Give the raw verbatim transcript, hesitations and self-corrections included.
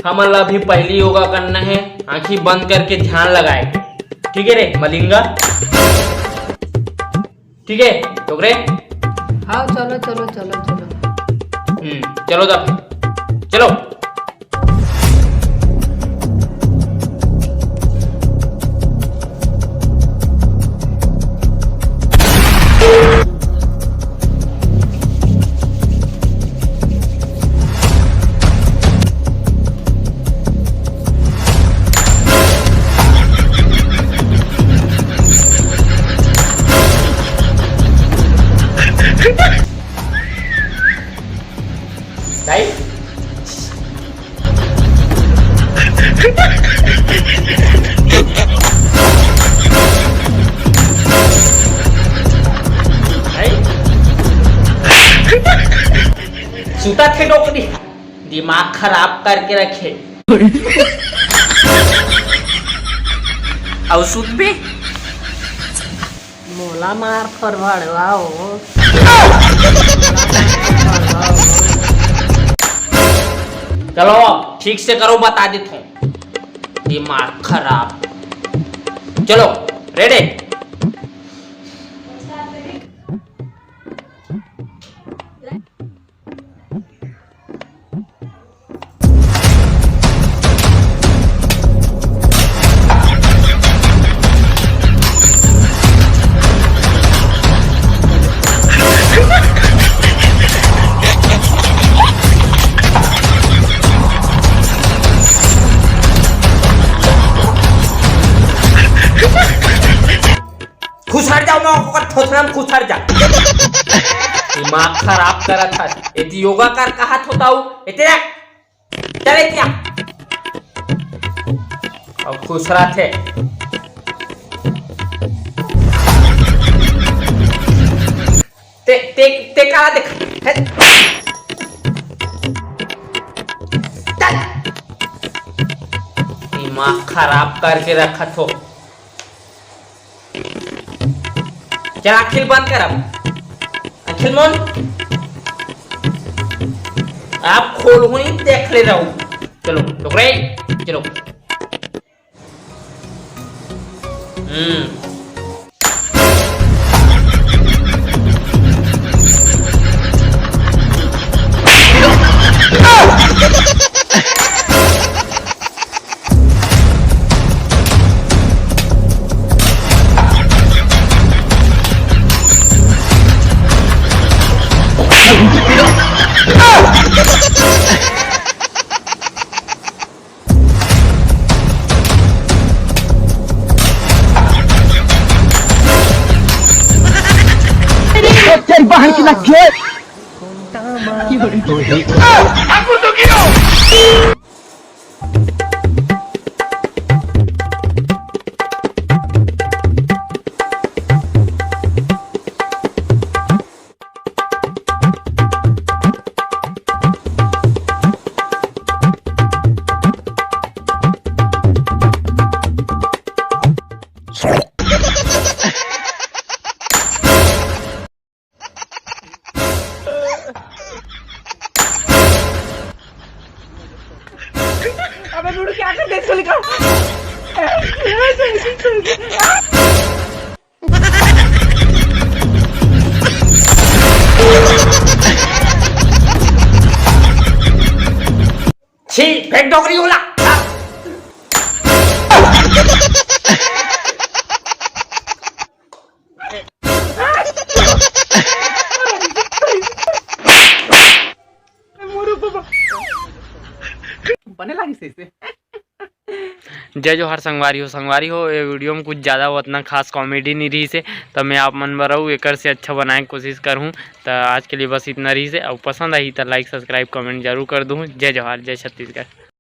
हमन ला भी पहली योगा करना है, आंखी बंद करके ध्यान लगाए। ठीक है रे मलिंगा? ठीक है, डोकरे? हाँ, चलो, चलो, चलो, चलो। हम्म, चलो तब, चलो। भाई, भाई, सुता थे डोकरी, दिमाग खराब करके रखे। अउ सुत भी। मोला मार फरवड़वा हो। चलो, ठीक से करो, बता देत हूँ। दिमाग खराब। चलो, रेडी? खुसर जाओ, मैं ओकर थोथना में खुसर जा। दिमाग खराब करत हस। एती योगा कर कहत होता हूँ। एती रख। चल एती आ। अब खुसरत हे। ते, ते, ते काला देख। हे। चल। दिमाग खराब करके रखत हो। चल, आँखी ल बंद कर अब। आँखी ल मूंद। अब खोल हुई, देख ले रहू। चलो, डोकरे, चलो। हम्म। तेरी बहन की लग गई। अबे लूडो क्या कर दे इसको निकाल। छी, फेंक डोकरी ओला। बने लागिस ऐसे। जय जोहार संगवारी हो। संगवारी हो, ये वीडियो में कुछ ज़्यादा उतना खास कॉमेडी नहीं रहिस हे, त मैं आप मन बर अउ एकर से अच्छा बनाए के कोशिश करहूँ। त आज के लिए बस इतना रहिस हे, अउ पसंद आही त like, subscribe, comment जरूर कर दूँ। जय जोहार, जय छत्तीसगढ़।